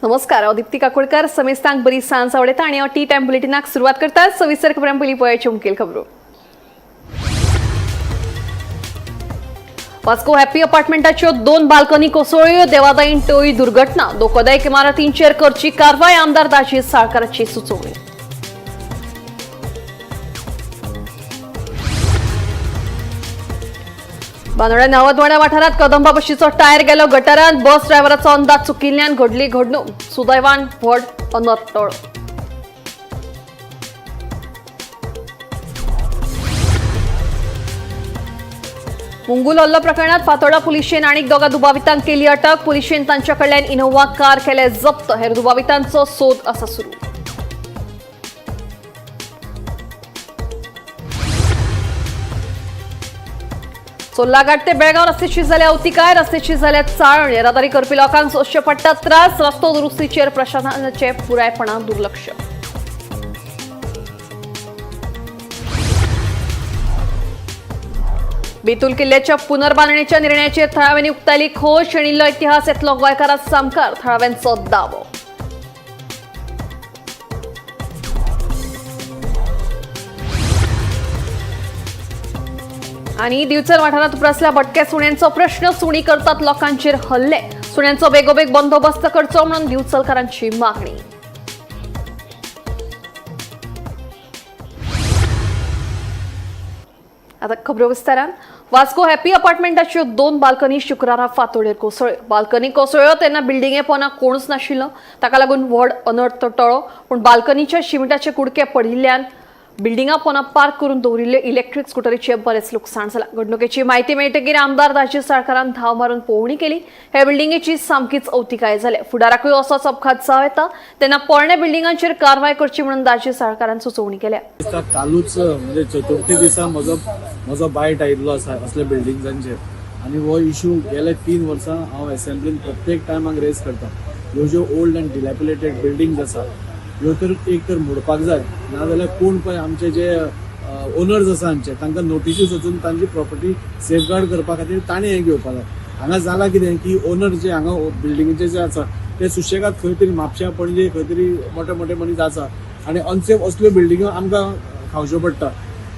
नमस्कार, हांव दीप्ती काकोडकर. समेस्तांक बरी सांज आवडटा आनी हांव टी टायम बुलेटिनाक सुरवात करता. सविस्तर खबरां पयलीं पळयाच्यो मुखेल खबरो. वास्को हॅपी अपार्टमेंटाच्यो दोन बाल्कनी कोसळ्यो. देवादायीन टोळी दुर्घटना. धोकोदायक इमारतींचेर करची कारवाय. आमदार दाजी साळकाराची सुचोवणी. बांदोड्या नवदवाड्या वाठारात कदंबा बशीचो टायर गेलो गटारात. बस ड्रायव्हराचो अंदाज चुकिल्ल्यान घडली घडणूक. सुदैवान व्हड अनर्थ टळ्ळो. मुंगूल हल्लो प्रकरणात फातोर्डा पुलिशेन आनीक दोगा दुबावितांक केली अटक. पुलिशेन तांच्या कडल्यान इनोव्हा कार केले जप्त. हेर दुबावितांचो सोद आसा सुरू. चोल्लाघाट ते बेळगाव रस्त्याची जाल्या अवतिकाय. रस्त्याची जाल्या चाळण. येरादारी करपी लोकांक सोंसचे पडटा त्रास. रस्तो दुरुस्तीचेर प्रशासनाचें पुरायपणान दुर्लक्ष. बेतूल किल्ल्याच्या पुनर्बांधणीच्या निर्णयाचेर थळाव्यांनी उक्तायली खोश. शेणिल्लो इतिहास येतलो गोंयकारां सामकार, थळाव्यांचो दावो. आणि दिवचल वाठारात उप्रासल्या भटक्या सुण्यांचो प्रश्न. सुणी करतात लोकांचेर हल्ले. सुण्यांचो बेगोबेग बंदोबस्त करचो म्हणून दिवचलकारांची मागणी. आता खबरो विस्तारान. वास्को हॅपी अपार्टमेंटाच्यो दोन बाल्कनी शुक्रारा फांतोडेर कोसळ्यो. बाल्कनी कोसळ्यो तेन्ना बिल्डिंगे पोना कोणूच नाशिल्लो. ताका लागून व्हड अनर्थ टळ्ळो. पूण बाल्कनीच्या शिमिटाचे कुडके पडिल्ल्यान बिल्डिंगा पोना पार्क करून दवरिल्ले इलेक्ट्रीक स्कुटरीचे बरेच लुकसाण जाला. घडणुकेची म्हायती मेळटकीर आमदार दाजी साळकारान धांव मारून पळोवणी केली. हे बिल्डिंगेची सामकीच अवतिकाय जाल्या. फुडाराकूय असोच अपघात जावं येता. तेन्ना पोरण्या बिल्डिंगांचेर कारवाय करची म्हणून दाजी साळकारान सुचोवणी केल्या. दिसता कालूच म्हणजे चतुर्थी दिसा म्हजो म्हजो बायट आयिल्लो आसा असल्या बिल्डिंग्सांचेर आनी हो इशू गेले 3 वर्सां हांव एसेंब्लीन प्रत्येक टायमाक रेज करता. ह्यो ज्यो ओल्ड अँड डिलॅपिलेटेड बिल्डिंग्स आसा ह्यो तर एक तर मोडपाक जाय, नाजाल्यार कोण पळय आमचे जे ओनर्स आसा हांचे तांकां नोटिसीस वचून तांची प्रॉपर्टी सेफगार्ड करपा खातीर ताणें हें घेवपाक जाय. हांगा जालां कितें की ओनर जे हांगा बिल्डिंगेचे जे आसा ते सुशेगाद खंय तरी म्हापश्या पणजे खंय तरी मोठे मोठे मनीस आसा आनी अनसेफ असल्यो बिल्डिंग्यो आमकां खावच्यो पडटा.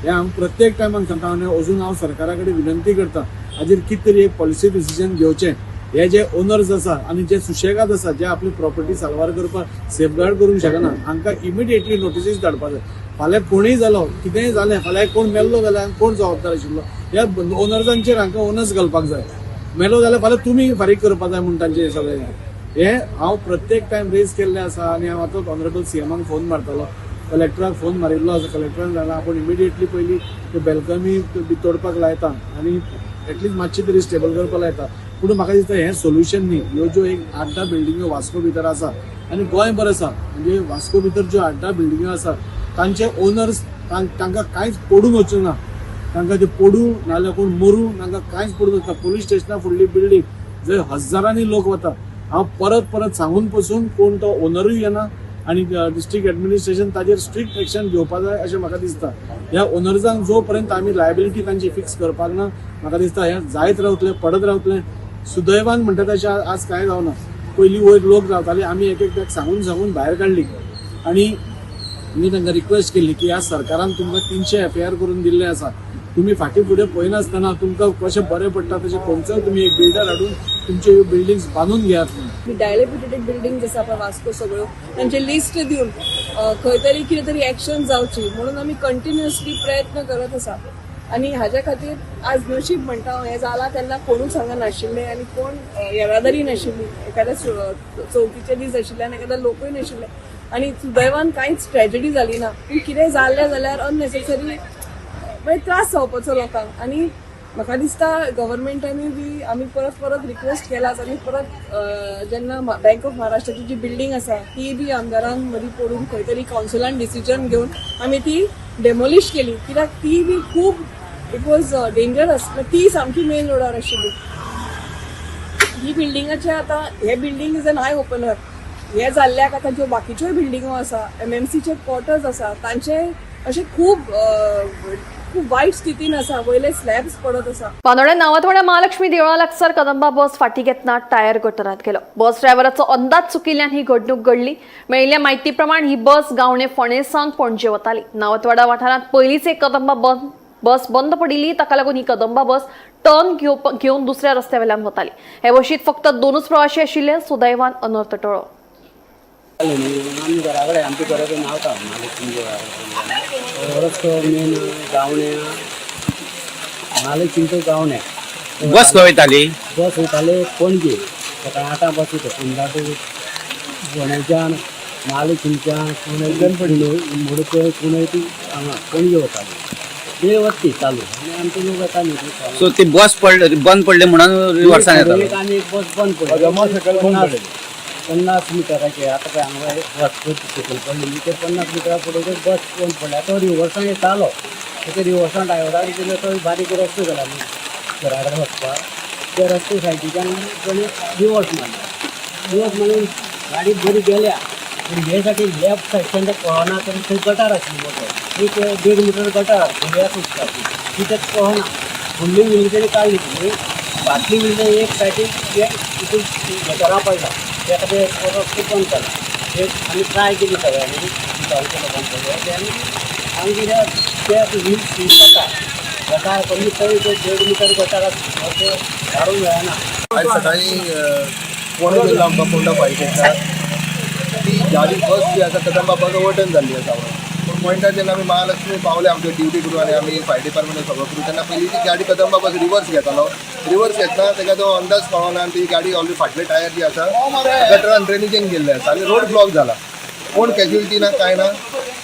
हें हांव प्रत्येक टायमाक सांगता आनी अजून हांव सरकारा कडेन विनंती करता हाजेर कितें तरी एक पॉलिसी डिसिजन घेवचें. हे जे ओनर्स आसा आनी जे सुशेगाद आसा जे आपली प्रॉपर्टी साल्वार करपाक सेफगार्ड करूंक शकना हांकां इमिडिएटली नोटिसीस धाडपाक जाय. फाल्यां कोणूय जालो कितेंय जालें फाल्यां कोण मेल्लो जाल्यार कोण जबाबदार आशिल्लो ह्या ओनर्सांचेर हांकां ओनर्स घालपाक जाय. मेलो जाल्यार फाल्यां तुमी फारीक करपाक जाय म्हूण तांचें सगळें हें हांव प्रत्येक टायम रेज केल्लें आसा. आनी हांव आतां ऑनरेबल सीएमाक फोन मारतालो, कलेक्टराक फोन मारिल्लो आसा. कलेक्टरान जाणा आपूण इमिडिएटली पयलीं त्यो बेल्कनी तोडपाक लायता आनी एटलिस्ट मातशी तरी स्टेबल करपाक लायता. पूण म्हाका दिसता हें सोल्युशन न्ही. ह्यो ज्यो एक 8-10 बिल्डिंग्यो वास्को भितर आसा आनी गोंयभर आसा, म्हणजे वास्को भितर ज्यो 8-10 बिल्डिंग्यो आसा तांचे ओनर्स तांकां कांयच पडून वचूंक ना. तांकां ते पडूं नाजाल्यार कोण मरूं तांकां कांयच पडून वचना. पुलीस स्टेशना फुडली बिल्डींग जंय हजारांनी लोक वता, हांव परत परत सांगून पसून कोण तो ओनरूय येना आनी डिस्ट्रिक्ट एडमिनिस्ट्रेशन ताजेर स्ट्रिक्ट एक्शन घेवपाक जाय अशें म्हाका दिसता. ह्या ओनर्सांक जो पर्यंत आमी लायबिलिटी तांची फिक्स करपाक ना म्हाका दिसता हें जायत रावतलें, पडत रावतलें. सुदैवान म्हणटा तशें आज कांय जावना. पयलीं वयर लोक रावताले, आमी एक एकट्याक सांगून सांगून भायर काडली आनी मी तांकां रिक्वेस्ट केली की ह्या सरकारान तुमकां 300 एफआयआर करून दिल्ले आसा, तुमी फाटीं फुडें पळयनासतना तुमकां कशें बरें पडटा तशें खंयचोय तुमी एक बिल्डर हाडून तुमच्यो ह्यो बिल्डिंग्स बांदून घेयात म्हणून. डायलेपिटेटेड बिल्डिंग आसा पळय वास्को सगळ्यो तांचे लिस्ट दिवन खंय तरी कितें तरी एक्शन जावची म्हणून आमी कंटिन्युअसली प्रयत्न करत आसा. आनी हाज्या खातीर आज नशीब म्हणटा हांव हें जालां तेन्ना कोणूच हांगा नाशिल्ले आनी कोण येरादारी नाशिल्ली. एखाद्या चवथीचे दीस आशिल्ले आनी एखाद्या लोकूय नाशिल्ले आनी सुदैवान कांयच ट्रेजडी जाली ना. पूण कितें जाल्लें जाल्यार अननेसेसरी मागीर त्रास जावपाचो लोकांक. आनी म्हाका दिसता गव्हर्मेंटानूय बी आमी परत परत रिक्वेस्ट केलाच आनी परत जेन्ना बँक ऑफ महाराष्ट्राची जी बिल्डींग आसा ती बी आमदारान मदीं पडून खंय तरी कावन्सिलान डिसिजन घेवन आमी ती डेमोलिश केली कित्याक ती बी खूब it was dangerous. ती सामकी मेन रोडार आशिल्ली. ही बिल्डिंगाचे आतां हे building is an eye opener. हे जाल्ल्याक आतां ज्यो बाकीच्योय बिल्डिंगो आसा, एमएमसीचे क्वॉर्टर्स आसा, तांचे अशे खूब खूब वायट स्थितीन आसा, वयले स्लॅब्स पडत आसा. बांदोड्या नावातवाड्या महालक्ष्मी देवळा लागसार कदंबा बस फाटी घेतना टायर गटरात गेलो. बस ड्रायव्हराचो अंदाज चुकिल्ल्यान ही घडणूक घडली. मेळिल्ल्या म्हायती प्रमाण ही बस गावणे फोंडें सावन पणजे वताली. नावतवाडा वाठारांत पयलींच एक कदंबा बस बंद पडिल्ली. ताका लागून ही कदंबा बस टर्न घेवन दुसऱ्या रस्त्या वेल्यान वताली. हे बशीत फक्त दोनूच प्रवाशी आशिल्ले. सुदैवान अनर्थ टळ्ळो. आमी घरा कडेन, आमच्या घरा कडेन रावता महालक्ष्मी देवळा कडेन. रस्तो मेन गावण्या, महालक्ष्मी टू गावण्या. बस खंय वयताली? बस वयताले पणजे. सकाळी आठां बस वयता फोंडा टू फोंडेच्यान, महालक्ष्मीच्यान पुणे, मोडकय, पुणे टू हांगा पणजे वताली. ते वता चालू आनी आमचे लोक येता न्ही. सो ती बस पडली, बंद पडली म्हणून रिवर्सान येतालो? एक आनी एक बस बंद पडली 50 मिटराचे. आतां पळय हांगा बस सकयल पडलेली ते 50 मिटरा फुडें ते बस बंद पडल्या. तो रिवर्सान येतालो, ते रिवर्सान ड्रायव्हराक दिलो. तो बारीक रस्तो जाला न्ही घरा कडेन वचपाक, त्या रस्ते सायडीच्यान ताणें रिवर्स मारलो. रिवर्स मारून गाडी बरी गेल्या, पूण हे साठी लेफ्ट सायडच्यान ते कळना तर थंय गटार आसली मोठो एक 1.5 मिटर गटार, दर्याक उदकाची ती. तें कळना, फुडली व्हील तेणी काडली ती, फाटली व्हील एक सायडीक तितून गटरा पडला. त्या खातीर रस्तो बंद जाला. एक आमी ट्राय केली सगळ्यांनी, गांवच्या लोकांनी सगळ्या ते. आनी आमी कितें ते व्हील स्लीप जाता, गटार कमीत कमी ते 1.5 मिटर गटार आसा, ते काडूंक मेळना. आयज सकाळी 1:45 आमकां फोंडा फायर स्टेशनार ती गाडी बस जी आसा, कदंबा बस ओवरटर्न जाल्ली आसा म्हणून. पूण पॉयंटार जेन्ना आमी महालक्ष्मी पावले, आमच्यो ड्युटी करून आनी आमी फायर डिपार्टमेंट सगळो करून, तेन्ना पयली ती गाडी कदंबा बस रिवर्स घेतालो. रिवर्स घेतना ताका तो अंदाज कळना आनी ती गाडी ऑलरेडी फाटले टायर जी आसा गटरान ड्रेनेजीन गेल्ले आसा आनी रोड ब्लॉक जाला. कोण कॅज्युअलिटी ना, कांय ना.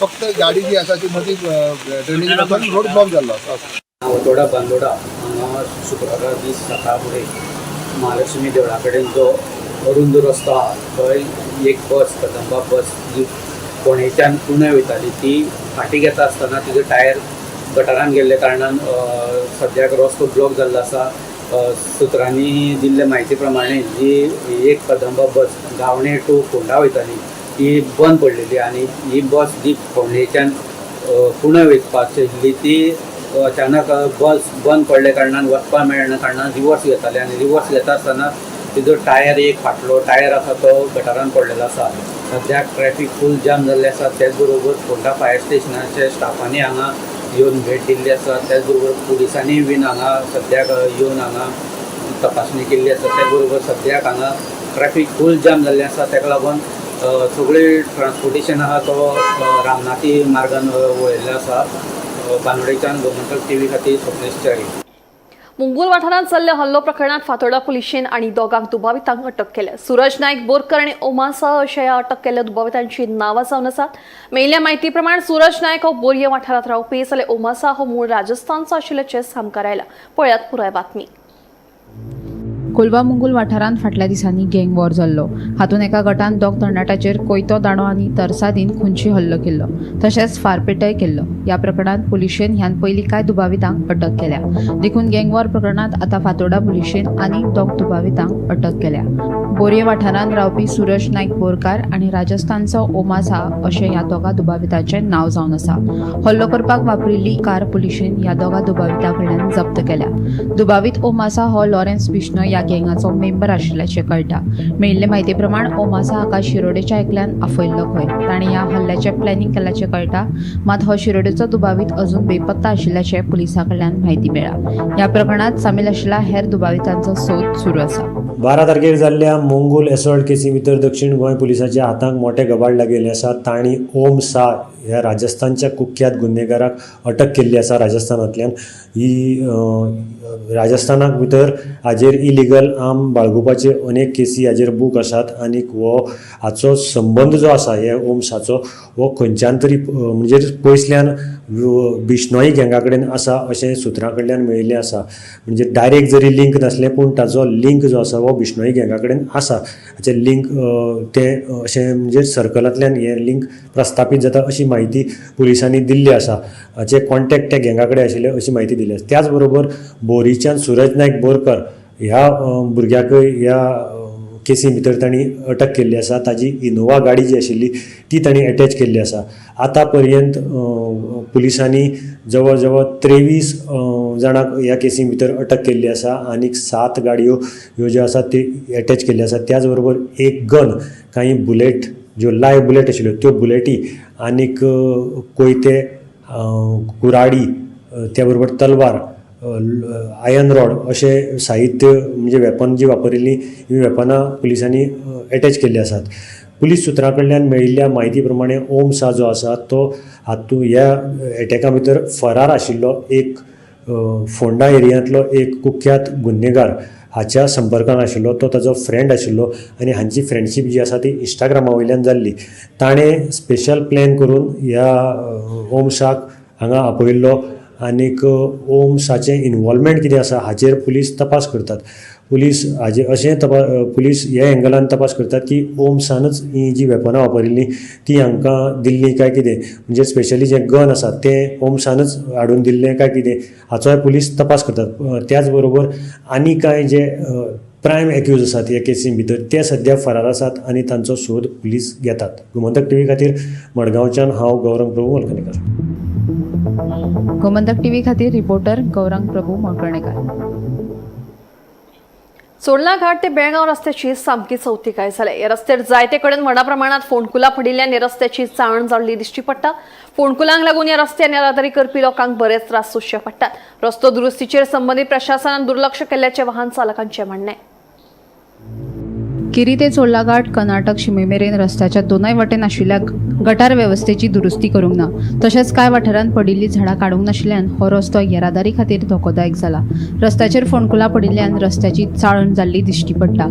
फक्त गाडी जी आसा ती मदीं ड्रेनेजीन वचून रोड ब्लॉक जाल्लो आसा. नावतोडा बांदोडा हांगा शुक्रारा दीस सकाळ फुडें महालक्ष्मी देवळा कडेन जो अरुंद रस्तो आहा थंय एक बस, कदंबा बस जी फोंडेच्यान पुणे वयताली, ती फाटीं घेता आसतना तिजो टायर गटारान गेल्ल्या कारणान सद्याक रस्तो ब्लॉक जाल्लो आसा. सुत्रांनी दिल्ले म्हायती प्रमाणे जी एक कदंबा बस गावणे टू फोंडा वयताली ती बंद पडलेली आनी ही बस जी फोंडेच्यान पुणे वचपाची आशिल्ली ती अचानक बस बंद पडल्या कारणान, वचपाक मेळना कारणान रिवर्स घेताले आनी रिवर्स घेता आसतना तिजो टायर, एक फाटलो टायर आसा तो गटारान पडलेलो आसा. सद्याक ट्रॅफीक फूल जाम जाल्लें आसा. तेच बरोबर फोंडा फायर स्टेशनाच्या स्टाफांनी हांगा येवन भेट दिल्ली आसा. त्याच बरोबर पुलिसांनी बीन हांगा सद्याक येवन हांगा तपासणी केल्ली आसा. त्याच बरोबर सद्याक हांगा ट्रॅफीक फूल जाम जाल्लें आसा. ताका लागून सगळे ट्रान्सपोर्टेशन आहा तो रामनाथी मार्गान वळयल्लो आसा. बांदोडेच्यान गोमंतक टीव्ही खातीर स्वप्नेश च्यारी. मुंगूल वाठारांत चल्ल्या हल्लो प्रकरणात फातोर्डा पुलिशेन आनी दोगांक दुबावितांक अटक केल्या. सूरज नायक बोरकर आनी ओमासा अशा ह्या अटक केल्ल्या दुबावितांची नांवां जावन आसात. मेळिल्ल्या म्हायती प्रमाण सूरज नायक हो बोरये वाठारांत रावपी जाल्यार ओमासा हो मूळ राजस्थानचो आशिल्ल्याचें सामकार आयलां. पळयात पुराय बातमी. कोलवा मुंगूल वाठारांत फाटल्या दिसांनी गँग वॉर जाल्लो. हातूंत एका गटान दोग तरणाट्याचेर कोयतो, दांडो आनी तरसादीन खुनशी हल्लो केल्लो, तशेंच फारपेटय केल्लो. ह्या प्रकरणांत पुलिशेन ह्यान पयलीं कांय दुबावितांक अटक केल्या. देखून गँग वॉर प्रकरणांत आतां फातोर्डा पुलिशेन आनीक दोग दुबावितांक अटक केल्या. बोरये वाठारांत रावपी सूरज नायक बोरकार आनी राजस्थानचो ओमासा अशें ह्या दोगां दुबावितांचें नांव जावन आसा. हल्लो करपाक वापरिल्ली कार पुलिशेन ह्या दोगां दुबावितां कडल्यान जप्त केल्या. दुबावीत ओमासा हो लॉरेन्स बिश्नोय ह्या गँगाचो मेंबर आशिल्ल्याचें कळटा. मेळिल्ले म्हायती प्रमाण ओमासा हाका शिरोडेच्या एकल्यान आपयल्लो खंय. ताणें ह्या हल्ल्याचें प्लॅनिंग केल्ल्याचें कळटा. मात हो शिरोडेचो दुबावीत अजून बेपत्ता आशिल्ल्याचें पुलिसां कडल्यान म्हायती मेळ्ळा. ह्या प्रकरणांत सामील आशिल्ल्या हेर दुबावितांचो सोद सुरू आसा. 12 तारखेर जाल्ल्या मोंगूल एसॉल्ट केसी भितर दक्षिण गोंय पुलिसाच्या हाताक मोठे गबाड लागिल्ले आसा. तांणी ओम सा ह्या राजस्थानच्या कुख्यात गुन्हेगाराक अटक केल्ली आसा राजस्थानांतल्यान. ही राजस्थानाक भितर हाजेर इलिगल आर्म बाळगुपाचे अनेक केसी हाजेर बूक आसात आनीक हो हाचो संबंद जो आसा हे ओम साचो हो खंयच्यान तरी म्हणजे पयसल्यान बिश्नोई गँगा कडेन आसा अशें सुत्रां कडल्यान मेळिल्लें आसा. म्हणजे डायरेक्ट जरी लिंक नासलें पूण ताचो लिंक जो आसा हो बिश्नोई गँगा कडेन आसा. हाचें लिंक तें अशें म्हणजे सर्कलांतल्यान हें लिंक प्रस्थापीत जाता अशी म्हायती पुलिसांनी दिल्ली आसा. हाचे कॉन्टेक्ट त्या गँगा कडेन आशिल्ले अशी म्हायती दिली आसा. त्याच बरोबर बोरीच्यान सूरज नायक बोरकर ह्या भुरग्याकय ह्या केसी भितर तांणी अटक केल्ली आसा. ताजी इनोवा गाडी जी आशिल्ली ती तांणी एटॅच केल्ली आसा. आतां पर्यंत पुलिसांनी जवळ जवळ 23 जाणांक ह्या केसी भितर अटक केल्ली आसा आनीक 7 गाडयो ह्यो ज्यो आसा त्यो एटॅच केल्ल्यो आसा. त्याच बरोबर एक गन, कांय बुलेट ज्यो लायव बुलेट आशिल्ल्यो त्यो बुलेटी आनीक कोयते, कुराडी, त्या बरोबर तलवार, आयर्न रॉड अशें साहित्य म्हणजे वेपन जी वापरिल्लीं हीं वेपनां पुलिसांनी एटॅच केल्लीं आसात. पुलीस सुत्रां कडल्यान मेळिल्ल्या म्हायती प्रमाणे ओम सा जो आसा तो हातूंत ह्या एटॅका भितर फरार आशिल्लो एक फोंडा एरियांतलो एक कुख्यात गुन्हेगार हाच्या संपर्कान आशिल्लो. तो ताजो फ्रेंड आशिल्लो आनी हांची फ्रेंडशीप जी आसा ती इंस्टाग्रामा वयल्यान जाल्ली. ताणें स्पेशल प्लॅन करून ह्या ओम शाक हांगा आपयिल्लो आनीक ओम शाचें इनवॉल्वमेंट कितें आसा हाचेर पुलीस तपास करतात. पुलीस हाजे अशें पुलीस ह्या एंगलान तपास करतात की ओम शानच ही जी वेपनां वापरिल्लीं ती हांकां दिल्ली काय कितें, म्हणजे स्पेशली जें गन आसा तें ओम शानच हाडून दिल्लें काय कितें हाचोय पुलीस तपास करतात. त्याच बरोबर आनी कांय जे प्रायम एक्यूज आसात ह्या केसी भितर ते सद्या फरार आसात आनी तांचो सोद पुलीस घेतात. गोमंतक टीव्ही खातीर मडगांवच्यान हांव गौरंग प्रभू मलकणेकर. गोमंतक टीव्ही खातीर रिपोर्टर गौरंग प्रभू मळकर्णेकर. चोडणा घाट ते बेळगांव रस्त्याची सामकी चवथीकाय जाल्या. ह्या रस्त्यार जायते कडेन व्हडा प्रमाणात फोंडकुलां पडिल्ल्यान ह्या रस्त्याची चाळण जाल्ली दिश्टी पडटा. फोंडकुलांक लागून ह्या रस्त्यान येरादारी करपी लोकांक बरेच त्रास सोंसचे पडटात. रस्तो दुरुस्तीचेर संबंदीत प्रशासनान दुर्लक्ष केल्ल्याचें वाहन चालकांचें म्हणणें. केरी ते चोडला घाट कर्नाटक शिमेमेरेन रस्त्याच्या दोनय वटेन आशिल्ल्या गटार वेवस्थेची दुरुस्ती करूंक ना. तशेंच कांय वाठारांत पडिल्लीं झाडां काडूंक नाशिल्ल्यान हो रस्तो येरादारी खातीर धोकोदायक जाला. रस्त्याचेर फोंडकुलां पडिल्ल्यान रस्त्याची चाळण जाल्ली दिश्टी पडटा.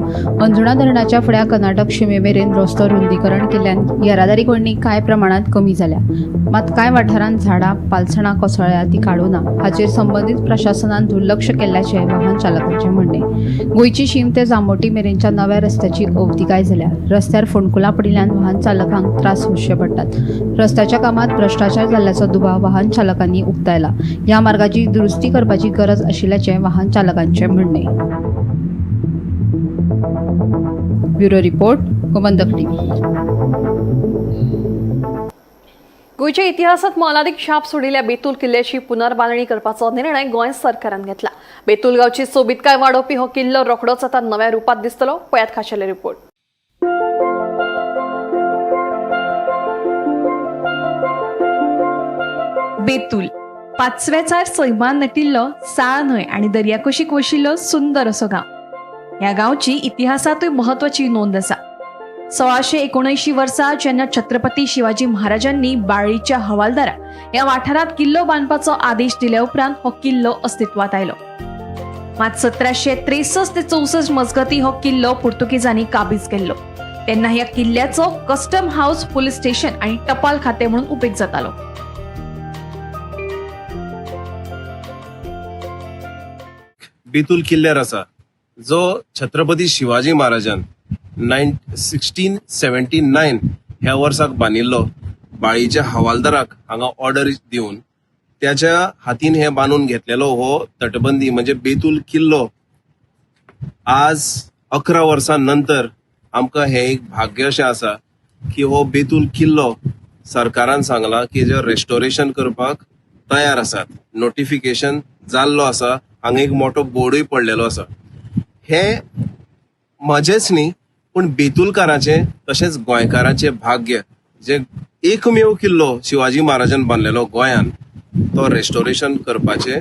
अंजुणा धरणाच्या फुड्या कर्नाटक शिमेमेरेन रस्तो रुंदीकरण केल्ल्यान येरादारी कोंयडी कांय प्रमाणांत कमी जाल्या. मात कांय वाठारांत झाडां पालसणां कोसळ्ळ्या ती काडूं ना हाचेर संबंदीत प्रशासनान दुर्लक्ष केल्ल्याचें वाहन चालकांचें म्हणणें. गोंयची शीम ते जांबोटी मेरेनच्या नव्या रस्त्याची अवतिकाय जाल्या. रस्त्यार फोंडकुलां पडिल्ल्यान वाहन चालकांक त्रास सोंसचे पडटात. रस्त्याच्या कामात भ्रश्टाचार जाल्ल्याचो दुबाव वाहन चालकांनी उक्तायला. ह्या मार्गाची दुरुस्ती करपाची गरज आशिल्ल्याचें वाहन चालकांचें म्हणणें. Bureau report, Gomantak TV. गोंयच्या इतिहासात मोलादीक छाप सोडिल्ल्या बेतूल किल्ल्याची पुनर्बांदणी करपाचो निर्णय गोंय सरकारान घेतला. बेतूल गांवची सोबीतकाय वाडोवपी हो किल्लो रोखडोच आतां नव्या रुपात दिसतलो. पळयात खाशेले रिपोर्ट. बेतूल पाचव्याचार सैमान नटिल्लो साळ न्हंय आनी दर्याकुशीक वशिल्लो सुंदर असो गांव. ह्या गांवची इतिहासांतूय म्हत्वाची नोंद आसा. 1679 वर्सा जेन्ना छत्रपती शिवाजी महाराजांनी बाळीच्या हवालदाराक ह्या वाठारांत किल्लो बांदपाचो आदेश दिल्या उपरांत हो किल्लो अस्तित्वात आयलो. मात 1763 ते 64 मजगती हो किल्लो पुर्तुगेजांनी काबीज केल्लो. तेन्ना ह्या किल्ल्याचो कस्टम हाऊस, पुलीस स्टेशन आनी टपाल खातें म्हणून उपेग जातालो. बेतूल किल्ल्यार आसा जो छत्रपती शिवाजी महाराजान 1679 ह्या वर्साक बांदिल्लो. बाळीच्या हवालदाराक हांगा ऑर्डर दिवन त्याच्या हातीन हे बांदून घेतलेलो हो तटबंदी म्हणजे बेतूल किल्लो आज 11 वर्सां नंतर आमकां हें एक भाग्य अशें आसा की हो बेतूल किल्लो सरकारान सांगलां की जे रेस्टोरेशन करपाक तयार आसात. नोटिफिकेशन जाल्लो आसा, हांगा एक मोठो बोर्डूय पडलेलो आसा. हे म्हजेच न्ही पूण बेतुलकारांचें तशेंच गोंयकारांचें भाग्य जे एकमेव किल्लो शिवाजी महाराजान बांदलेलो गोंयान तो रेस्टोरेशन करपाचें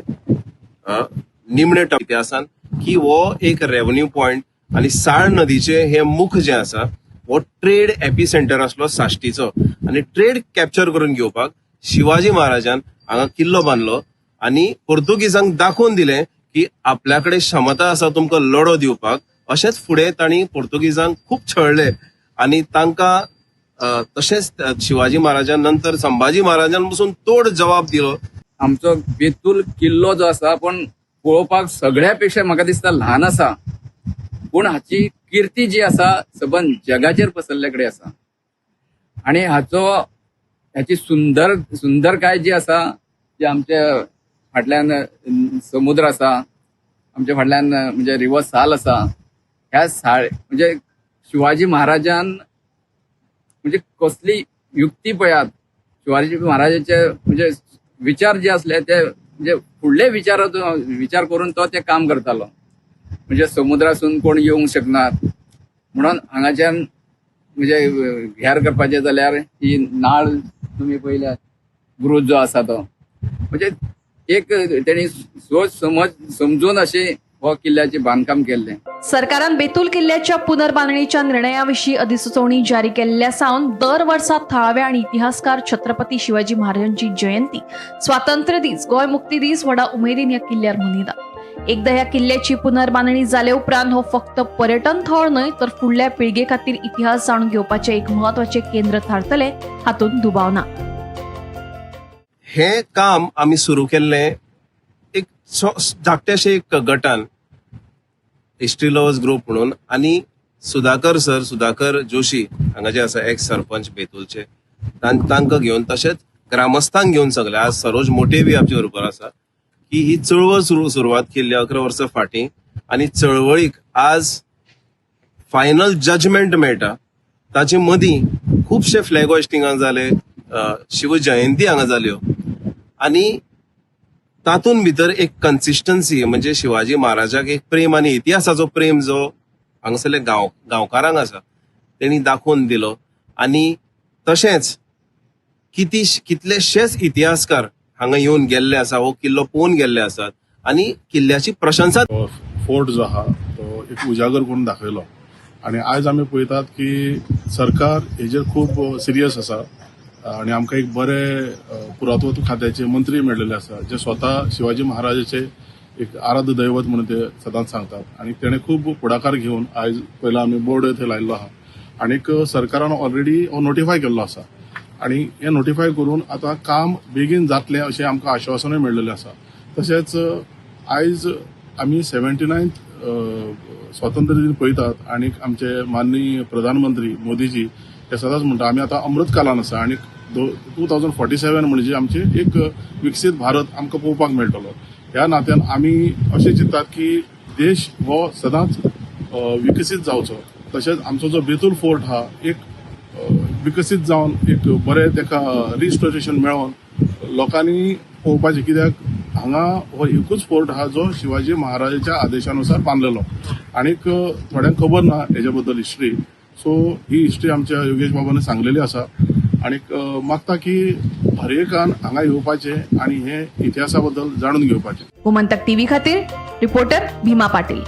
निमणे इतिहासान की हो एक रेवन्यू पॉयंट आनी साळ नदीचें हें मुख जें आसा हो ट्रेड एपी सेंटर आसलो साश्टीचो आनी ट्रेड कॅप्चर करून घेवपाक शिवाजी महाराजान हांगा किल्लो बांदलो आनी पोर्तुगीजांक दाखोवन दिलें की आपल्या कडेन क्षमता आसा तुमकां लढो दिवपाक. अशेंच फुडें तांणी पोर्तुगीजांक खूब छळले आनी तांकां तशेंच शिवाजी महाराजान नंतर संभाजी महाराजान पसून तोड जबाब दिलो. आमचो बेतूल किल्लो जो आसा पण पळोवपाक सगळ्या पेक्षा म्हाका दिसता ल्हान आसा, पूण हाची किर्ती जी आसा सबंद जगाचेर पसरल्ले कडेन आसा आनी हाची सुंदर सुंदरकाय जी आसा जी आमच्या फाटल्यान समुद्र आसा, आमच्या फाटल्यान म्हणजे रिवर साल आसा, ह्या साळ म्हणजे शिवाजी महाराजान म्हणजे कसली युक्ती पळयात, शिवाजी महाराजाचे म्हणजे विचार जे असले ते म्हणजे फुडले विचार करून तो ते काम करतालो. म्हणजे समुद्रासून कोण येवंक शकनात म्हणून हांगाच्यान म्हणजे घेर करपाचें जाल्यार ही नाळ तुमी पळयल्यात, बुरूज जो आसा तो म्हणजे एक तेणी सोच समज समजून अशें हो किल्ल्याचें बांदकाम केल्लें. सरकारान बेतूल किल्ल्याच्या पुनर्बांदणीच्या निर्णयाविशीं अधिसुचोवणी जारी केल्ल्या सावन दर वर्सा थळावे आनी इतिहासकार छत्रपती शिवाजी महाराजांची जयंती, स्वातंत्र्य दीस, गोंय मुक्ती दीस व्हडा उमेदीन ह्या किल्ल्यार मनयतात. एकदा ह्या किल्ल्याची पुनर्बांदणी जाले उपरांत हो फक्त पर्यटन थळ न्हय तर फुडल्या पिळगे खातीर इतिहास जाणून घेवपाचें एक म्हत्वाचें केंद्र थारतलें हातूंत दुबाव ना. हें काम आमी सुरू केल्लें एक धाकट्याशे एक गटान, हिस्ट्री लवर्स ग्रुप म्हणून, आनी सुधाकर सर, सुधाकर जोशी हांगा जे आसा एक्स सरपंच बेतूलचे, तांकां घेवन तशेंच ग्रामस्थांक घेवन सगळे आज सरोज मोटे बी आमचे बरोबर आसा की ही चळवळ सुरवात केल्ली 11 वर्सां फाटीं आनी चळवळीक आज फायनल जजमेंट मेळटा. ताचे मदीं खुबशे फ्लॅग होस्टिंगां जाले, शिव जयंती हांगा जाल्यो आनी तातूंत भितर एक कन्सिस्टन्सी म्हणजे शिवाजी महाराजाक एक प्रेम आनी इतिहासाचो प्रेम जो हांगासरले गांवकारांक आसा तेणी दाखोवन दिलो. आनी तशेंच कितलेशेच इतिहासकार हांगा येवन गेल्ले आसा, हो किल्लो पळोवन गेल्ले आसात आनी किल्ल्याची प्रशंसा. फोर्ट जो आहा तो एक उजागर करून दाखयलो आनी आयज आमी पळयतात की सरकार हेजेर खूब सिरियस आसा आनी आमकां एक बरे पुरातत्व खात्याचे मंत्री मेळिल्ले आसा जे स्वता शिवाजी महाराजाचे एक आराध्य दैवत म्हणून ते सदांच सांगतात आनी तेणें खूब फुडाकार घेवन आयज पयलो आमी बोर्ड थंय लायिल्लो आहा आनीक सरकारान ऑलरेडी हो नोटिफाय केल्लो आसा आनी हें नोटिफाय करून आतां काम बेगीन जातलें अशें आमकां आश्वासनूय मेळिल्लें आसा. तशेंच आयज आमी 79th स्वातंत्र्य दिन पळयतात आनी आमचे माननीय प्रधानमंत्री मोदीजी हे सदांच म्हणटा आमी आतां अमृतकालान आसा आनी 2047 म्हणजे आमचे एक विकसीत भारत आमकां पळोवपाक मेळटलो. ह्या नात्यान आमी अशें चिंतात की देश हो सदांच विकसीत जावचो, तशेंच आमचो जो बेतूल फोर्ट हा एक विकसीत जावन एक बरें ताका रिस्टोरेशन मेळोन लोकांनी पळोवपाचें, कित्याक हांगा हो एकूच फोर्ट आहा जो शिवाजी महाराजाच्या आदेशानुसार बांदलेलो आनीक थोड्यांक खबर ना हेज्या बद्दल हिस्ट्री. सो ही हिस्ट्री आमच्या योगेश बाबान सांगलेली आसा आनीक मागता की हर एकान हांगा येवपाचें आनी हे इतिहासा बद्दल जाणून घेवपाचें. गोमंतक टीव्ही खातीर रिपोर्टर भीमा पाटील.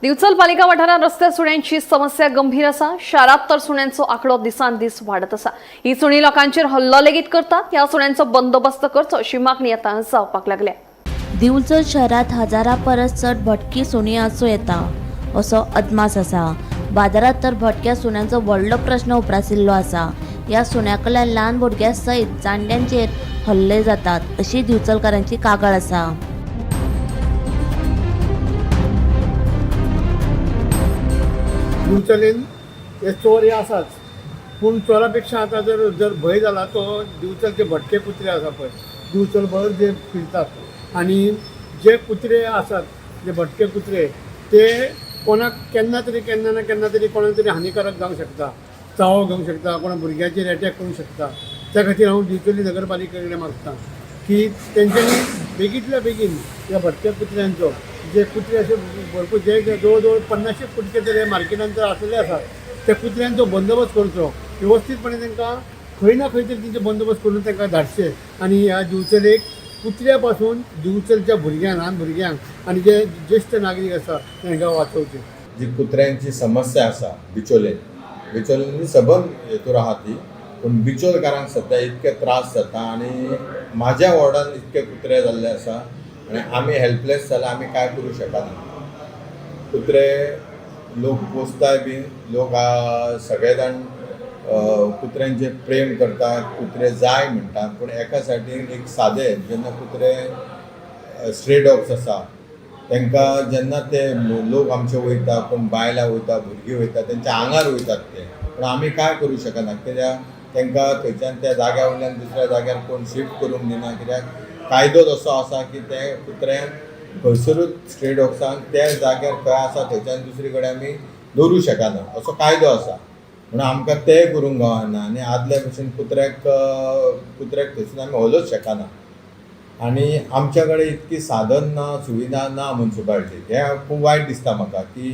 दिवचल पालिका वाठारांत रस्त्या सुण्यांची समस्या गंभीर आसा. शारांत तर सुण्यांचो आंकडो दिसान दीस वाडत आसा. ही सुणी लोकांचेर हल्लो लेगीत करतात. ह्या सुण्यांचो बंदोबस्त करचो अशी मागणी आतां जावपाक लागल्या. दिवचल शहरात हजारा परस चड भटकी सुणी आसूं येता असो अदमास आसा. बाजारात तर भटक्या सुण्यांचो व्हडलो प्रश्न उप्रासिल्लो आसा. ह्या सुण्या कडल्यान ल्हान भुरग्यां सयत जाणट्यांचेर हल्ले जातात अशी दिवचलकारांची कागाळ आसा. दिवचलेन हे चोर हे आसाच, पूण चोरा पेक्षा आतां जर जर भंय जाला तो दिवचलचे भटके कुत्रे आसा पळय, दिवचल भर जे फिरतात आनी जे कुत्रे आसात जे भटके कुत्रे ते कोणाक केन्ना तरी केन्ना ना केन्ना तरी कोणाक तरी हानिकारक जावंक शकता, चावो घेवंक शकता, कोणा भुरग्याचेर एटॅक करूंक शकता. त्या खातीर हांव दिवचली नगरपालिके कडेन मागता की तेंच्यांनी बेगींतल्या बेगीन ह्या भटक्या कुत्र्यांचो जे कुत्रे अशे भरपूर जे जवळ जवळ 50 कुत्रे तरी मार्केटांत आसलेले आसात त्या कुत्र्यांचो बंदोबस्त करचो, वेवस्थीतपणे तांकां खंय ना खंय तरी तेंचो बंदोबस्त करून तांकां धाडचे आनी ह्या दिवचलेक कुत्र्या पासून दिवचलच्या भुरग्यांक, ल्हान भुरग्यांक आनी जे ज्येश्ठ नागरीक आसा तांकां वाचोवचे. जी कुत्र्यांची समस्या आसा बिचोले, बिचोले सबंद हेतूर आहा ती, पूण बिचोलकारांक सद्या इतके त्रास जाता आनी म्हाज्या वॉर्डान इतके कुत्रे जाल्ले आसा आनी आमी हेल्पलेस जाल्या, आमी कांय करूं शकना. कुत्रे लोक पोसताय बी, लोक सगळे जाण कुत्र्यांचेर प्रेम करतात, कुत्रे जाय म्हणटात, पूण एका सायडीन एक सादे जेन्ना कुत्रे स्ट्रे डॉग्स आसा तांकां जेन्ना ते लोक आमचे वयता, कोण बायलां वयता, भुरगीं वयता, तेंच्या आंगार वयतात ते, पूण आमी कांय करूं शकना कित्याक तांकां थंयच्यान त्या जाग्या वयल्यान दुसऱ्या जाग्यार कोण शिफ्ट करूंक दिना, कित्याक कायदो तसो आसा की ते कुत्र्यान खंयसरूच स्ट्रे डॉग्सांक त्या जाग्यार खंय आसा थंयच्यान दुसरी कडेन आमी दवरूं शकना असो कायदो आसा. म्हणून आमकां तें करूंक गावना आनी आदल्या भशेन कुत्र्याक कुत्र्याक थंयसून आमी व्हलोच शकना आनी आमच्या कडेन इतकी साधन ना, सुविधा ना मुन्सिपालिटीक. हें खूब वायट दिसता म्हाका की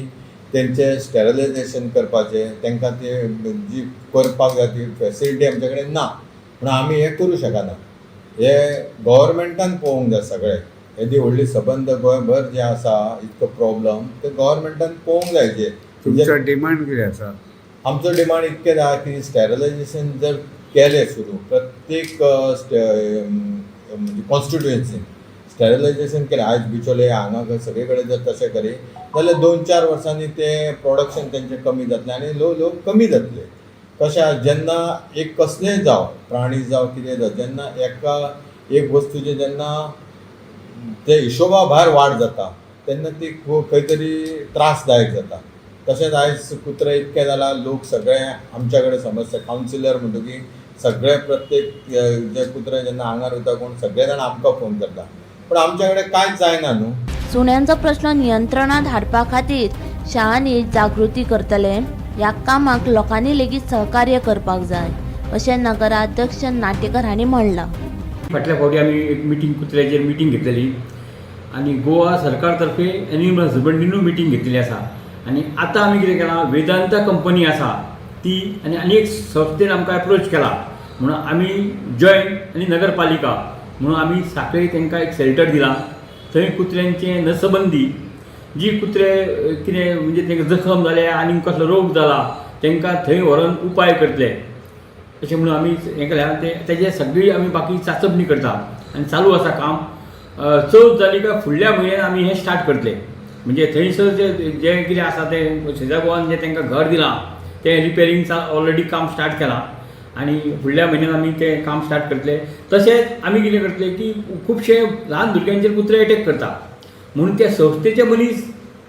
तेंचें स्टेरिलायजेशन करपाचें तांकां ते जी करपाक जाय ती फेसिलिटी आमच्या कडेन ना, म्हणून आमी हें करूं शकना. हें गव्हर्मेंटान पळोवंक जाय सगळें. येदी व्हडली सबंद गोंयभर जें आसा इतको प्रॉब्लम ते गव्हर्मेंटान पळोवंक जाय. जे तुमचो डिमांड कितें आसा? आमचो डिमांड इतकें आहा की स्टेरिलायजेशन जर केलें सुरू प्रत्येक म्हणजे कॉन्स्टिट्युएन्सीन स्टेरिलायजेशन केलें, आयज बिचोले हांगा सगळे कडेन जर तशें करी जाल्यार 2-4 वर्सांनी तें प्रोडक्शन तेंचें कमी जातलें आनी ल्हव ल्हव कमी जातलें. तशें जेन्ना एक कसलेंय जावं प्राणी जावं कितें जावं जेन्ना एका एक वस्तूचें जेन्ना ते हिशोबा भायर वाड जाता तेन्ना ती खंय तरी त्रासदायक जाता. तशेंच आयज कुत्रे इतके जाला लोक सगळे आमच्या कडेन समस्या कावन्सिलर म्हणटकीर सगळे प्रत्येक जे कुत्रे जेन्ना आंगार वयता कोण सगळे जाण आमकां फोन करता, पूण आमच्या कडेन कांयच जायना न्हू. सुण्यांचो प्रश्न नियंत्रणात हाडपा खातीर शाळांनी जागृती करतले. ह्या कामाक लोकांनी लेगीत सहकार्य करपाक जाय अशें नगराध्यक्ष नाटेकर हांणी म्हणलां. फाटल्या फावटी आमी एक मिटींग कुत्र्याचेर मिटींग घेतलेली आनी गोवा सरकार तर्फे एनिमल हजबंड्रीनूय मिटींग घेतलेली आसा. आनी आतां आमी कितें केलां, वेदांता कंपनी आसा ती आनी आनी एक संस्थेन आमकां एप्रोच केला म्हणून आमी जॉयंट आनी नगरपालिका म्हणून आमी साखळे तांकां एक शेल्टर दिलां. थंय कुत्र्यांचे नसबंदी, जी कुत्रे कितें म्हणजे तांकां जखम जाल्या आनी कसलो रोग जाला तांकां थंय व्हरोन उपाय करतले अशें म्हणून आमी हें केलें. ते तेजे सगळी आमी बाकी चाचपणी करता आनी चालू आसा काम. चवथ जाली काय फुडल्या म्हयन्यान आमी हें स्टार्ट करतले. म्हणजे थंयसर जे जें कितें आसा तें शेजा गोवान जें तांकां घर दिलां तें रिपेरींग ऑलरेडी काम स्टार्ट केलां आनी फुडल्या म्हयन्यान आमी तें काम स्टार्ट करतले. तशेंच आमी कितें करतले की खुबशे ल्हान भुरग्यांचेर कुत्रे एटॅक करता म्हणून त्या संस्थेचे मनीस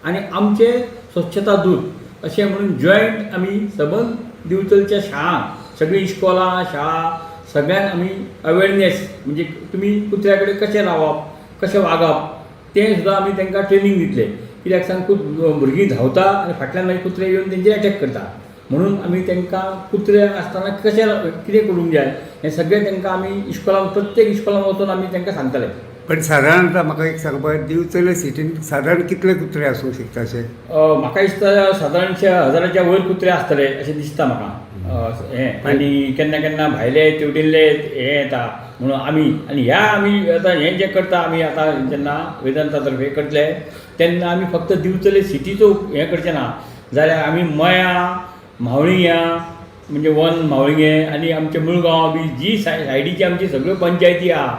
आनी आमचे स्वच्छता दूत अशें म्हणून जॉयंट आमी सबंद दिवचलच्या शाळांक सगळीं इश्कोलां शाळा सगळ्यांक आमी अवेरनेस म्हणजे तुमी कुत्र्या कडेन कशें रावप कशें वागप तें सुद्दां आमी तांकां ट्रेनींग दितले. कित्याक सांग खूब भुरगीं धांवता आनी फाटल्यान मागीर कुत्रे येवन तेंचेर एटॅक करता, म्हणून आमी तांकां कुत्रे आसतना कशें कितें करूंक जाय हें सगळें तांकां आमी इश्कोलान प्रत्येक इश्कोलान वचून आमी तांकां सांगतले. पण सादारणता म्हाका एक सांगपाक, दिवचले सिटीन सादारण कितले कुत्रे आसूंक शकता अशें? म्हाका दिसता सादारणशे 1000च्या वयर कुत्रे आसतले अशें दिसता म्हाका. हें आनी केन्ना केन्ना भायले तेवटेनले हें येता म्हणून आमी आनी ह्या आमी आतां हें जें करता आमी आतां जेन्ना वेदांता तर्फे करतले तेन्ना आमी फक्त दिवचले सिटीचो हें करचें ना, जाल्यार आमी मया म्हावळिंग्या म्हणजे वन म्हावळिंगें आनी आमचे मुळगांव बी जी सायडीची आमची सगळ्यो पंचायती आहा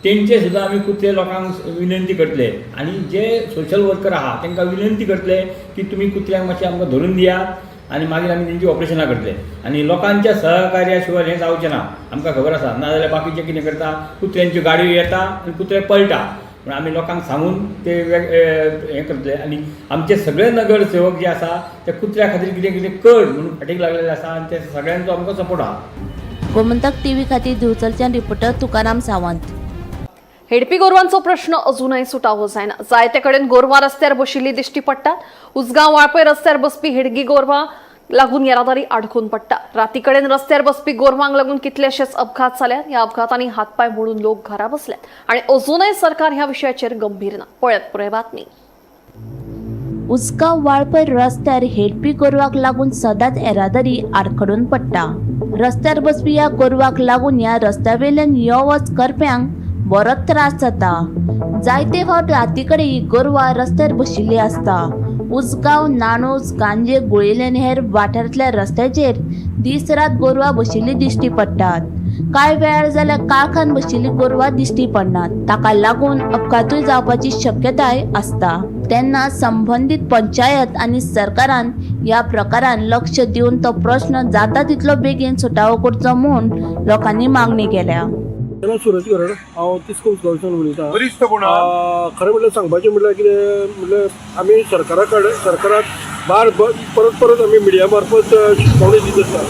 तेंचे सुद्दां आमी कुत्रे लोकांक विनंती करतले आनी जे सोशल वर्कर आहा तांकां विनंती करतले की तुमी कुत्र्यांक मातशें आमकां धरून दियात आनी मागीर आमी तेंची ऑपरेशनां करतले. आनी लोकांच्या सहकार्या शिवाय हें जावचें ना, आमकां खबर आसा. नाजाल्यार बाकीचें कितें करता, कुत्र्यांच्यो गाडयो येता आनी कुत्रे पळटा. म्हण आमी लोकांक सांगून ते हें करतले. आनी आमचे सगळे नगरसेवक जे आसा ते कुत्र्या खातीर कितें कितें कर म्हणून फाटीक लागलेले आसा आनी ते सगळ्यांचो आमकां सपोर्ट आहा. गोमंतक टीव्ही खातीर दिवचलच्यान रिपोर्टर तुकाराम सावंत. हेडपी गोरवांचो प्रश्न अजूनय सुटावो जायना. जायते कडेन गोरवां रस्त्यार बशिल्ली दिश्टी पडटात. उसगांव वाळपय रस्त्यार बसपी हेडगी गोरवां लागून येरादारी आडखून पडटा. राती कडेन रस्त्यार बसपी गोरवांक लागून कितलेशेच अपघात जाल्यात. ह्या अपघातांनी हातपाय मोडून लोक घरा बसल्यात आनी अजूनय सरकार ह्या विशयाचेर गंभीर ना. पळयात पुराय बातमी. उसगांव वाळपय रस्त्यार हेडपी गोरवाक लागून सदांच येरादारी आडखडून पडटा. रस्त्यार बसपी ह्या गोरवाक लागून ह्या रस्त्यावेल्यान यो वच करप्यांक बरोच त्रास जाता. जायते फावट राती कडेन ही गोरवां रस्त्यार बशिल्ली आसता. उसगांव, नाणूस, गांजे, गुळेली आनी हेर वाठारांतल्या रस्त्याचेर दीस रात गोरवां बशिल्ली दिश्टी पडटात. कांय वेळार जाल्यार काळखान बशिल्ली गोरवां दिश्टी पडनात. ताका लागून अपघातूय जावपाची शक्यताय आसता. तेन्ना संबंदीत पंचायत आनी सरकारान ह्या प्रकारान लक्ष दिवन तो प्रश्न जाता तितलो बेगीन सुटावो करचो म्हूण लोकांनी मागणी केल्या. नांव सुरज गरड, हांव तिस्को उसगांवच्यान उलयतां. खरें म्हणल्यार सांगपाचें म्हणल्यार कितें म्हणल्यार आमी सरकारा कडेन सरकाराक बार परत परत आमी मिडिया मार्फत शिटकावणी दीत आसता.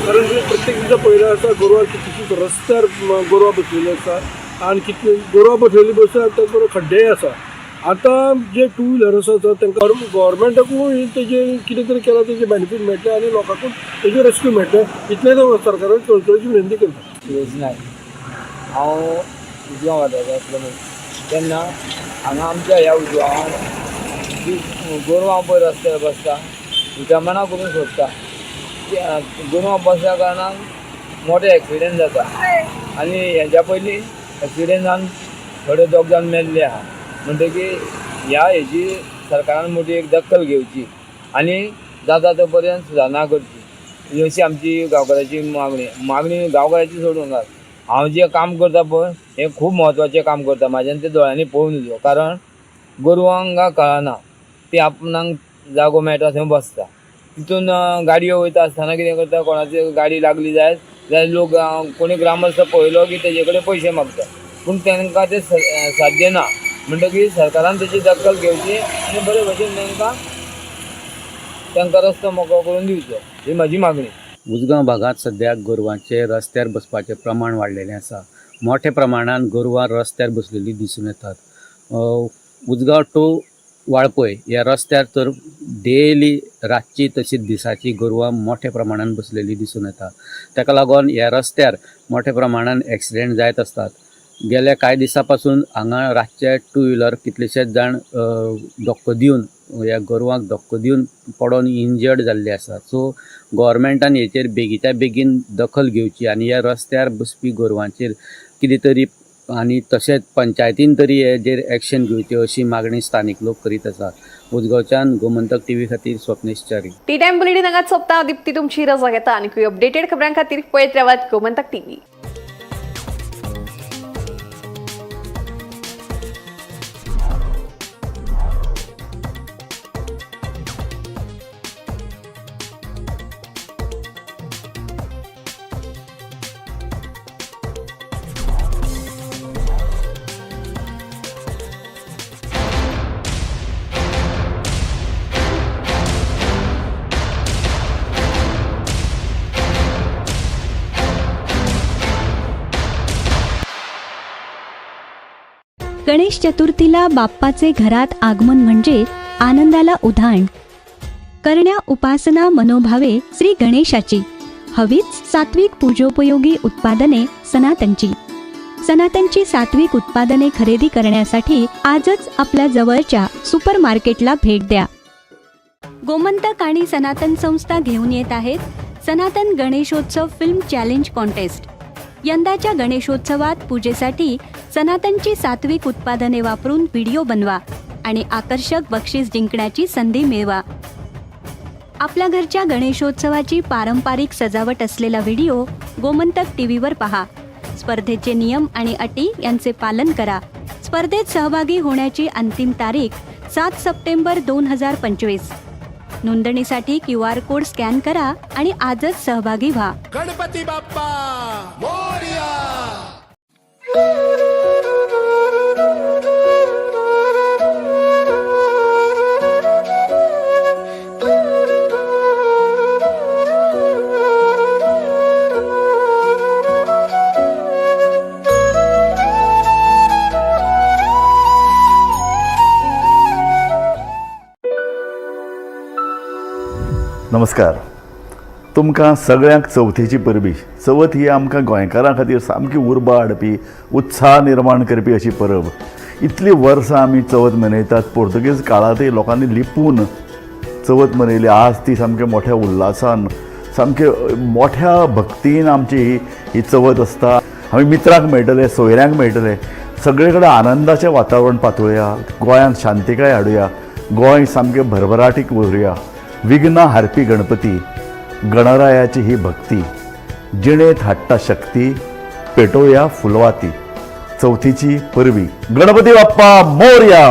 कारण प्रत्येक दिसा पळयलें आसता गोरवां कितलीशींच रस्त्यार गोरवां बसलेलीं आसता आनी कितली गोरवां बसलेलीं बसतात त्याच बरोबर खड्डेय आसा. आतां जे टू व्हिलर आसा तांकां गोवोरमेंटाकूय तेजे कितें तरी केल्यार तेजें बेनिफीट मेळटलें आनी लोकांकूय तेजें रेस्क्यू मेळटलें. इतलेंच हांव सरकाराक कळकळीची विनंती करता. सुरेश नायक, हांव उजगांव वाठारांतलो आसलो तेन्ना हांगा आमच्या ह्या उजगांवान जी गोरवां पळय रस्त्यार बसता, विटंबना करून सोडटा. गोरवां बसल्या कारणान मोठे एक्सिडेंट जाता आनी हेच्या पयलीं एक्सिडेंट जावन थोडे दोग जाण मेल्ले आहा. म्हणटकीर ह्या हेजी सरकारान मोठी एक दखल घेवची आनी जाता तो पर्यंत सुदारणा करची, अशी आमची गांवकाराची मागणी. मागणी गांवकाराची सोडून घाल, हांव जें काम करता पळय हें खूब म्हत्वाचें काम करता, म्हाज्यान तें दोळ्यांनी पळोवन दिसो. कारण गोरवांक कळना, ती आपणाक जागो मेळटा थंय बसता. तितून गाडयो वयता आसतना कितें करता, कोणाची गाडी लागली जायत जाल्यार लोक कोणी ग्रामस्थ पळयलो की तेजे कडेन पयशे मागता, पूण तांकां तें साध्य ना. म्हणटकीर सरकारान तेची दखल घेवची आनी बरे भशेन तांकां रस्तो मोकळो करून दिवचो, ही म्हाजी मागणी. उजगांव भागांत सद्याक गोरवांचे रस्त्यार बसपाचें प्रमाण वाडलेलें आसा. मोठ्या प्रमाणान गोरवां रस्त्यार बसलेलीं दिसून येतात. उजगांव टू वाळपय ह्या रस्त्यार तर डेली रातची तशीच दिसाची गोरवां मोठ्या प्रमाणान बसलेली दिसून येता. ताका लागून ह्या रस्त्यार मोठ्या प्रमाणान एक्सिडेंट जायत आसतात. गेल्या कांय दिसां पासून हांगा रातचे टू व्हिलर कितलेशेच जाण धक्को दिवन ह्या गोरवांक धक्को दिवन पडोन इंजर्ड जाल्ले आसा. सो गोवोरमेंटान हेचेर बेगीच्या बेगीन दखल घेवची आनी ह्या रस्त्यार बसपी गोरवांचेर कितें तरी आनी तशेंच पंचायतीन तरी हेजेर एक्शन घेवची अशी मागणी स्थानीक लोक करीत आसा. उजगांवच्यान गोमंतक टीव्ही खातीर Swapnesh Chari. Tea time bulletin हांगाच सोंपता. दीप्ती तुमची रजा घेता आनी अपडेटेड खबरां खातीर पळयत रावात गोमंतक टीव्ही. गणेश चतुर्थीला बाप्पाचे घरात आगमन म्हणजे आनंदाला उधाण. करण्या उपासना मनोभावे श्री गणेशाची हवीच सात्विक पूजोपयोगी उत्पादने सनातनची. सनातनची सात्विक उत्पादने खरेदी करण्यासाठी आजच आपल्या जवळच्या सुपर मार्केटला भेट द्या. गोमंतक आणि सनातन संस्था घेऊन येत आहेत सनातन गणेशोत्सव फिल्म चॅलेंज कॉन्टेस्ट. यंदाच्या गणेशोत्सवात पूजेसाठी सनातनची सात्विक उत्पादने वापरून व्हिडिओ बनवा आणि आकर्षक बक्षीस जिंकण्याची संधी मिळवा. आपल्या घरच्या गणेशोत्सवाची पारंपरिक सजावट असलेला व्हिडिओ गोमंतक टीव्हीवर पहा. स्पर्धेचे नियम आणि अटी यांचे पालन करा. स्पर्धेत सहभागी होण्याची अंतिम तारीख 7 सप्टेंबर 2025. नोंदणीसाठी QR code scan करा आणि आजच सहभागी व्हा. गणपती बाप्पा मोरया. नमस्कार, तुमकां सगळ्यांक चवथीची परबी. चवथ ही आमकां गोंयकारां खातीर सामकी उर्बा हाडपी, उत्साह निर्माण करपी अशी परब. इतलीं वर्सां आमी चवथ मनयतात. पोर्तुगीज काळांतय लोकांनी लिपून चवथ मनयली. आज ती सामके मोठ्या उल्हासान, सामके मोठ्या भक्तीन आमची ही चवथ आसता. आमी मित्रांक मेळटले, सोयऱ्यांक मेळटले, सगळे कडेन आनंदाचें वातावरण पातळुया. गोंयांत शांतिकाय हाडुया, गोंय सामकें भरभराटीक उरुया. विघ्न हारपी गणपती, गणरायाची ही भक्ती, जिणेंत हाडटा शक्ती, पेटोवया फुलवाती. चवथीची परबी. गणपती बाप्पा मोरया.